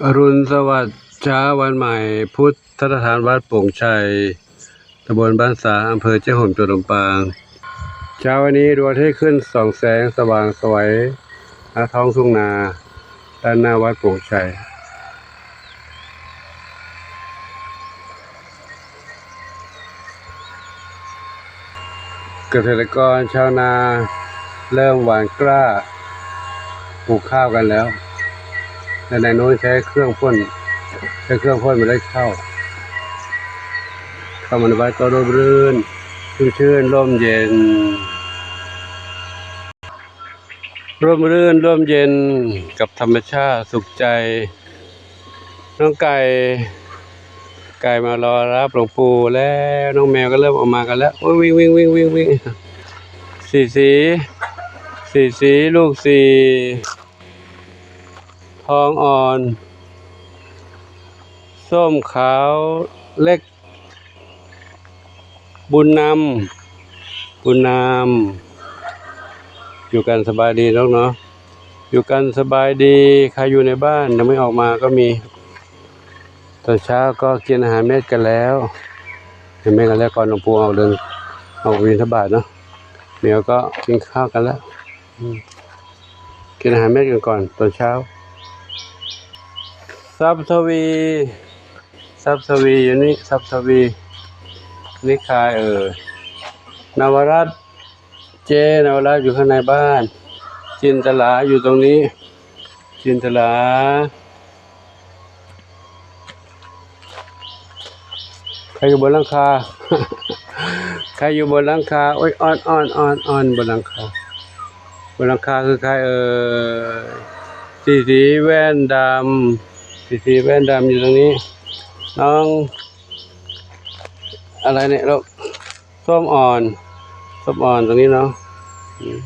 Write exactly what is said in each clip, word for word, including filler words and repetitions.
อรุณสวัสดิ์เช้าวันใหม่ พุทธสถานวัดโป่งชัย ตำบลบ้านสา อำเภอเจ้าโฮม จังหวัดลำปาง เช้าวันนี้ดวงอาทิตย์ขึ้นส่องแสงสว่างไสวณท้องทุ่งนา ด้านหน้าวัดโป่งชัย เกษตรกรชาวนาเริ่มหว่านกล้าปลูกข้าวกันแล้ว แต่ในโน้นใช้เครื่องพ่น ใช้เครื่องพ่นเมล็ดข้าว เข้ามาในบ้านก็ร่มรื่น ชุ่มชื่น ร่มเย็น ร่มรื่น ร่มเย็นกับธรรมชาติสุขใจ น้องไก่ ไก่มารอรับหลวงปู่แล้ว น้องแมวก็เริ่มออกมากันแล้ว โอ้ย วิ่ง วิ่ง วิ่ง วิ่ง วิ่ง สีสี สีสี ลูกสี ทองอ่อน ส้มขาวเล็ก บุญนำ บุญนำ อยู่กันสบายดีลูกเนาะ อยู่กันสบายดี ใครอยู่ในบ้านยังไม่ออกมาก็มี ตอนเช้าก็กินอาหารเม็ดกันแล้ว กินเม็ดกันแล้วก่อนหลวงปู่ออกเดิน ออกบิณฑบาตเนาะ เดี๋ยวก็กินข้าวกันแล้ว อืม กินอาหารเม็ดกันก่อนตอนเช้า ทรัพย์ทวี ทรัพย์ทวีอยู่นี่ ทรัพย์ทวี นี่ใครเอ่ย นวรัตน์ เจ นวรัตน์อยู่ข้างในบ้าน จินตลาอยู่ตรงนี้ จินตลา ใครอยู่บนหลังคา ใครอยู่บนหลังคา โอ้ย อ่อน อ่อน อ่อน อ่อน บนหลังคา บนหลังคาคือใครเอ่ย สีสีแว่นดำ สีสีแว่นดำอยู่ตรงนี้ น้อง อะไรเนี่ยลูก ส้มอ่อน ส้มอ่อนตรงนี้เนาะ อืม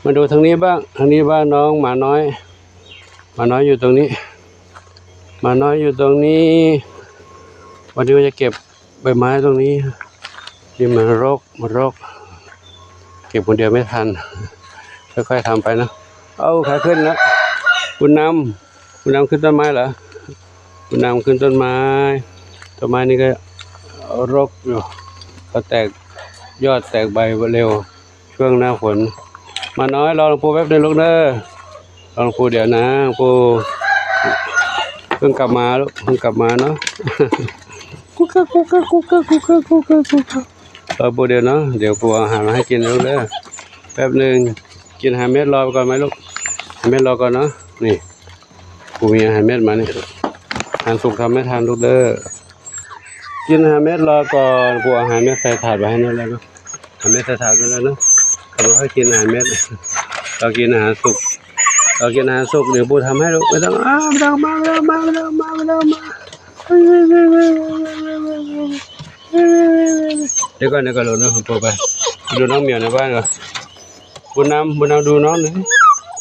มาดูทางนี้บ้าง ทางนี้บ้านน้องหมาน้อย หมาน้อยอยู่ตรงนี้ หมาน้อยอยู่ตรงนี้ วันนี้ว่าจะเก็บใบไม้ตรงนี้ นี่มันรก มันรก เก็บคนเดียวไม่ทัน ค่อยๆทำไปนะ เอา ขาขึ้นแล้ว บุญนำ บุญนำขึ้นต้นไม้เหรอ บุญนำขึ้นต้นไม้ ต้นไม้นี่ก็รกอยู่ เขาแตกยอดแตกใบเร็ว ช่วงหน้าฝน หมาน้อย รอหลวงปู่แป๊บเดียวลูกเด้อ รอหลวงปู่เดี๋ยวนะ หลวงปู่เพิ่งกลับมาลูก เพิ่งกลับมาเนาะ กุ๊กกักกุ๊กกักกุ๊กกักกุ๊กกักกุ๊กกักกุ๊กกัก รอปู่เดี๋ยวเนาะ เดี๋ยวปู่เอาอาหารมาให้กินลูกเด้อ แป๊บหนึ่ง กินอาหารเม็ดรอไปก่อนไหมลูก อาหารเม็ดรอก่อนเนาะ นี่ ปู่มีอาหารเม็ดมานี่ อาหารสุกทำไม่ทันลูกเด้อ กินอาหารเม็ดรอก่อน ปู่เอาอาหารเม็ดใส่ถาดไว้ให้นั่นแล้วเนาะ อาหารเม็ดใส่ถาดไว้แล้วเนาะ เราค่อยกินอาหารเม็ด เรากินอาหารสุก เรากินอาหารสุก เดี๋ยวปู่ทำให้ลูก ไม่ต้อง อ้าว ไม่ต้องมา ไม่ต้องมา ไม่ต้องมา ไม่ต้องมา เดี๋ยวก่อน เดี๋ยวก่อน ลูกนะ ปู่ไป ดูน้องเหมียวในบ้านก่อน บุญนำ บุญนำดูน้องหน่อย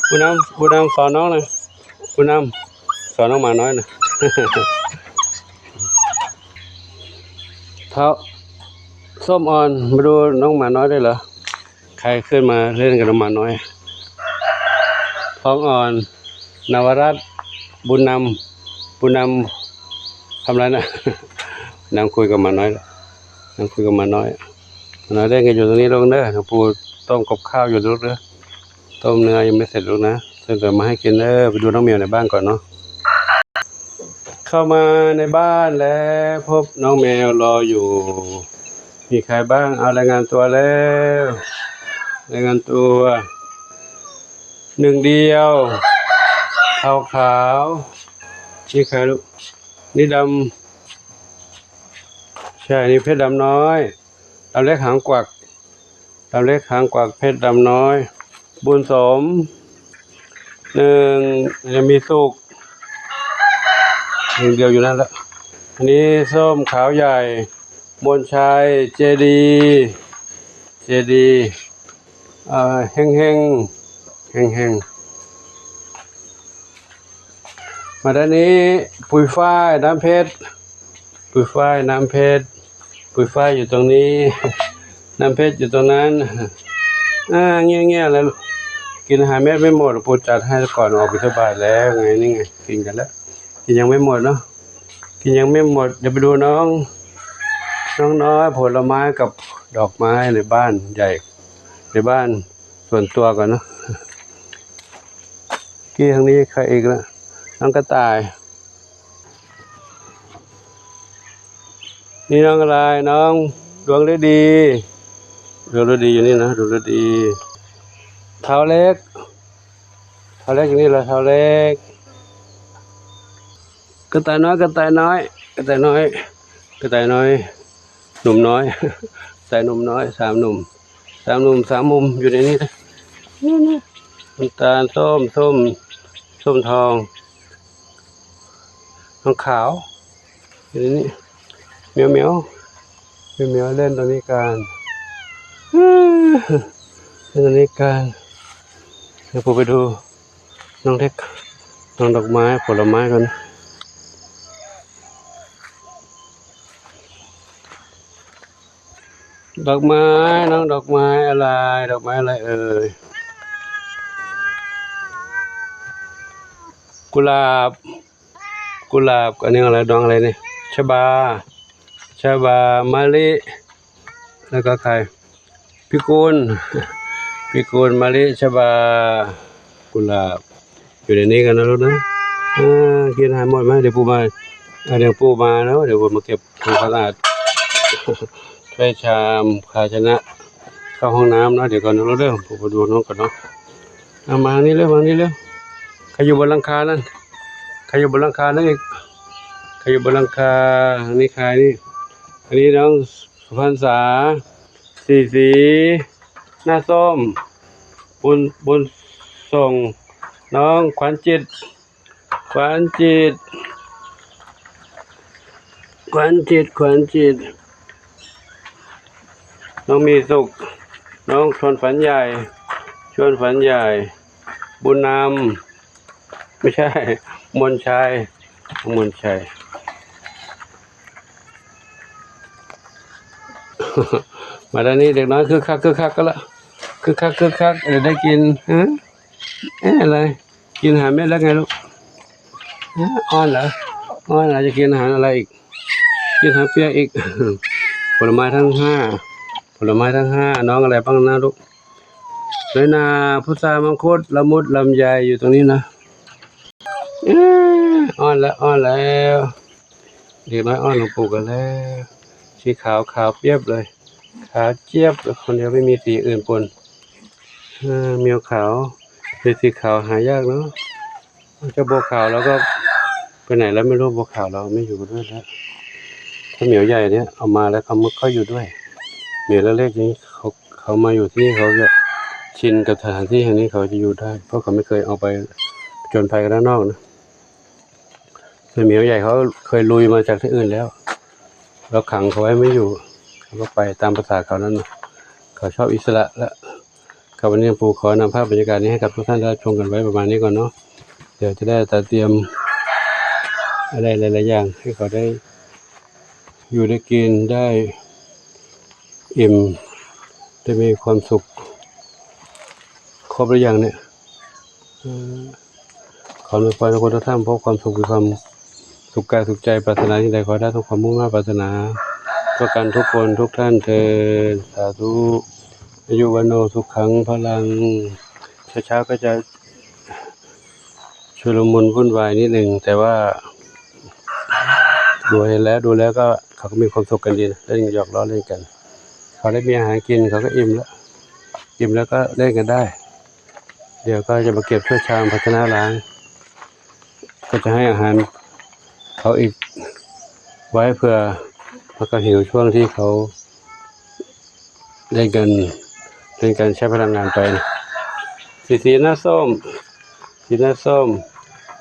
บุญนำ บุญนำสอนน้องหน่อย บุญนำ สอนน้องหมาน้อยหน่อย เท้าส้มอ่อน มาดูน้องหมาน้อยได้เหรอ ใครขึ้นมาเล่นกับน้องหมาน้อย ทองอ่อน นวรัตน์ บุญนำ บุญนำ ทำอะไรนะ นั่งคุยกับหมาน้อย นั่งคุยกับหมาน้อย หมาน้อยเล่นกันอยู่ตรงนี้ลูกเด้อ หลวงปู่ต้มกับข้าวอยู่ลูกเด้อ ต้มเนื้อยังไม่เสร็จลูกนะ เสร็จเดี๋ยวมาให้กินเด้อ ไปดูน้องแมวในบ้านก่อนเนาะ เข้ามาในบ้านแล้ว พบน้องแมวรออยู่ มีใครบ้าง เอารายงานตัวแล้ว รายงานตัว หนึ่งเดียว ขาวขาว นี่ใครลูก นี่ดำ ใช่ นี่เพชรดำน้อย ดำเล็กหางกวัก ดำเล็กหางกวัก เพชรดำน้อย บุญสม หนึ่ง ยังมีสุก หนึ่งเดียวอยู่นั่นแหละ อันนี้ส้มขาวใหญ่ มนชัย เจดี เจดี เอ่อ เฮงเฮง เฮงเฮง มาด้านนี้ ปุยฝ้าย น้ำเพชร ปุยฝ้าย น้ำเพชร ปุยฝ้ายอยู่ตรงนี้ น้ำเพชรอยู่ตรงนั้น อ่า เงี้ยๆ แล้วลูก เ กินอาหารเม็ดไม่หมด ปู่จัดให้ก่อนออกบิณฑบาตแล้วไง นี่ไง กินกันแล้ว กินยังไม่หมดเนาะ กินยังไม่หมด เดี๋ยวไปดูน้อง น้องน้อย ผลไม้กับดอกไม้ในบ้านใหญ่ ในบ้านส่วนตัวก่อนเนาะ กี้ทางนี้ใครอีกละ น้องกระต่าย นี่น้องอะไร น้องดวงฤดี ดวงฤดีอยู่นี่นะ ดวงฤดี เท้าเล็ก เท้าเล็กอยู่นี่เหรอ เท้าเล็ก กระต่ายน้อย กระต่ายน้อย กระต่ายน้อย กระต่ายน้อย หนุ่มน้อย กระต่ายหนุ่มน้อย สามหนุ่ม สามหนุ่ม สามมุมอยู่ในนี้นะ นี่นะ น้ำตาล ส้ม ส้ม ส้มทอง น้องขาว อยู่ในนี้ เหมียวเหมียว เหมียวเหมียวเล่นตรงนี้กัน เล่นตรงนี้กัน เดี๋ยวผมไปดู น้องเล็ก น้องดอกไม้ ผลไม้กัน ดอกไม้ น้องดอกไม้อะไร ดอกไม้อะไรเอ่ย กุหลาบ กุหลาบ อันนี้อะไร ดอกอะไรนี่ ชบา ชบา มะลิ แล้วก็ใคร พิกุล พิกุล มะลิ ชบา กุหลาบ อยู่ในนี้กันนะลูกนะ อ่า กินอาหารหมดไหม เดี๋ยวปู่มา อ่า เดี๋ยวปู่มาแล้ว เดี๋ยวปู่มาเก็บทำความสะอาด ถ้วยชาม ภาชนะ เข้าห้องน้ำนะ เดี๋ยวก่อนนะลูกเด้อ ปู่ไปดูน้องก่อนเนาะ เอามาทางนี้เร็ว มาทางนี้เร็ว ใครอยู่บนหลังคานั่น ใครอยู่บนหลังคานั่นอีก ใครอยู่บนหลังคา อันนี้ใครนี่ อันนี้น้องสุพรรณษา สีสี หน้าส้ม บุญ บุญส่ง น้องขวัญจิต ขวัญจิต ขวัญจิต ขวัญจิต น้องมีสุข น้องชวนฝันใหญ่ ชวนฝันใหญ่ บุญนำ ไม่ใช่ มนชัย มนชัย มาด้านนี้เด็กน้อยคึกคักคึกคักก็ละ คึกคักคึกคัก เดี๋ยวได้กิน ฮะ เอ๊ะ อะไร กินอาหารเม็ดแล้วไงลูก ฮะ อ้อนเหรอ อ้อนเหรอ จะกินอาหารอะไรอีก กินอาหารเปียกอีก ผลไม้ทั้งห้า ผลไม้ทั้งห้า น้องอะไรบ้างนะลูก น้อยนา พุทรา มังคุด ละมุด ลำไย อยู่ตรงนี้นะ เอ๊ะ อ้อนแล้ว อ้อนแล้ว เด็กน้อยอ้อนหลวงปู่กันแล้ว สีขาว ขาวเปียบเลย ขาวเจี๊ยบ คนเดียว ไม่มีสีอื่นปน เออ แมวขาว เป็นสีขาวหายากเนาะ เจ้าบัวขาวเราก็ไปไหนแล้วไม่รู้ บัวขาวเราไม่อยู่ด้วยแล้ว ถ้าเหมียวใหญ่เนี่ยเอามาแล้วเขาไม่ค่อยอยู่ด้วย เหมียวเล็กๆอย่างนี้เขา เขามาอยู่ที่นี่เขาจะชินกับสถานที่แห่งนี้ เขาจะอยู่ได้ เพราะเขาไม่เคยออกไปผจญภัยกันด้านนอกนะ ส่วนเหมียวใหญ่เขาเคยลุยมาจากที่อื่นแล้ว เราขังเขาไว้ไม่อยู่ เขาก็ไปตามภาษาเขานั่นน่ะ เขาชอบอิสระละ ครับ วันนี้ปู่ขอนำภาพบรรยากาศนี้ให้กับทุกท่านได้ชมกันไว้ประมาณนี้ก่อนเนาะ เดี๋ยวจะได้จัดเตรียมอะไรหลายๆอย่างให้เขาได้อยู่ได้กินได้อิ่ม ได้มีความสุข ครบหรือยังเนี่ย เออ ขออวยพรให้ทุกท่านพบความสุข มีความสุขกายสุขใจ ปรารถนาสิ่งใดขอให้ได้สมความมุ่งมา่ปรารถนา ประกันทุกคนทุกท่านเทอญ สาธุ อายุวัณโณสุขังพลัง เช้าๆก็จะชุลมุนวุ่นวายนิดหนึ่ง แต่ว่าดูเห็นแล้ว ดูแล้วก็เขาก็มีความสุขกันดีนะ เล่นหยอกล้อเล่นกัน เขาได้มีอาหารกิน เขาก็อิ่มแล้ว อิ่มแล้วก็เล่นกันได้ เดี๋ยวก็จะมาเก็บถ้วยชามภาชนะล้าง ก็จะให้อาหารเขาอีกไว้เผื่อเขาก็หิวช่วงที่เขาเล่นกัน เล่นกันใช้พลังงานไป สีสีหน้าส้ม สีหน้าส้ม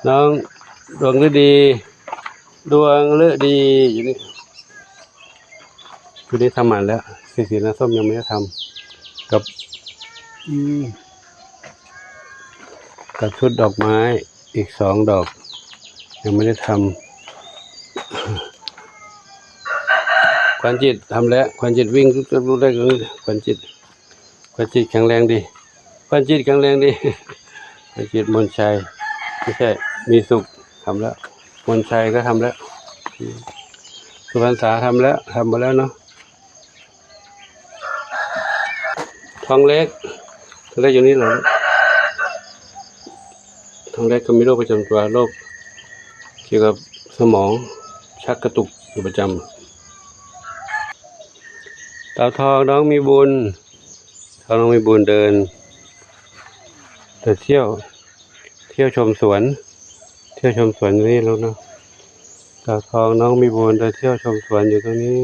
น้องดวงฤดี ดวงฤดี อยู่นี่ ชุดนี้ทำมาแล้ว สีสีหน้าส้มยังไม่ได้ทำ กับ อืม กับชุดดอกไม้อีกสองดอก ยังไม่ได้ทำ ขวัญจิตทำแล้ว ขวัญจิตวิ่งลุกๆได้เลย ขวัญจิต ขวัญจิตแข็งแรงดี ปันจิตแข็งแรงดี ปันจิต มนชัย ไม่ใช่ มีสุข ทำแล้ว มนชัยก็ทำแล้ว สุพรรณษาทำแล้ว ทำหมดแล้วเนาะ ทองเล็ก ทองเล็กอยู่นี่เหรอ ทองเล็กก็มีโรคประจำตัว โรคเกี่ยวกับสมองชักกระตุกอยู่ประจำ เต่าทองน้องมีบุญ เต่าทองน้องมีบุญเดิน เดินเที่ยว เที่ยวชมสวน เที่ยวชมสวนอยู่นี่ลูกเนาะ เต่าทองน้องมีบุญเดินเที่ยวชมสวนอยู่ตรงนี้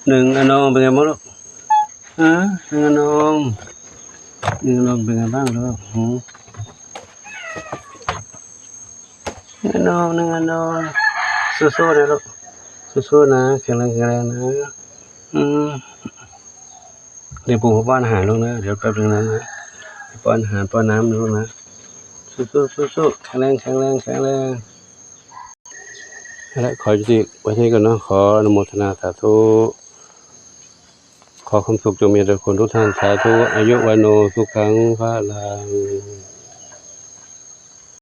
หนึ่งอนงเป็นไงบ้างลูก ฮะ หนึ่งอนง หนึ่งอนงเป็นไงบ้างลูก หืม หนึ่งอนง หนึ่งอนง สู้ๆนะลูก สู้ๆนะ แข็งแรง แข็งแรงนะ อืม เดี๋ยวปู่ป้อนอาหารลูกนะ เดี๋ยวแป๊บนึงนะ ป้อนอาหาร ป้อนน้ำลูกนะ สู้ๆ สู้ๆ แข็งแรง แข็งแรง แข็งแรง เอาละ ขอยุติไว้เท่านี้ก่อนเนาะ ขออนุโมทนาสาธุ ขอความสุขจงมีแด่คนทุกท่าน สาธุ อายุ วัณโณ สุขัง พลัง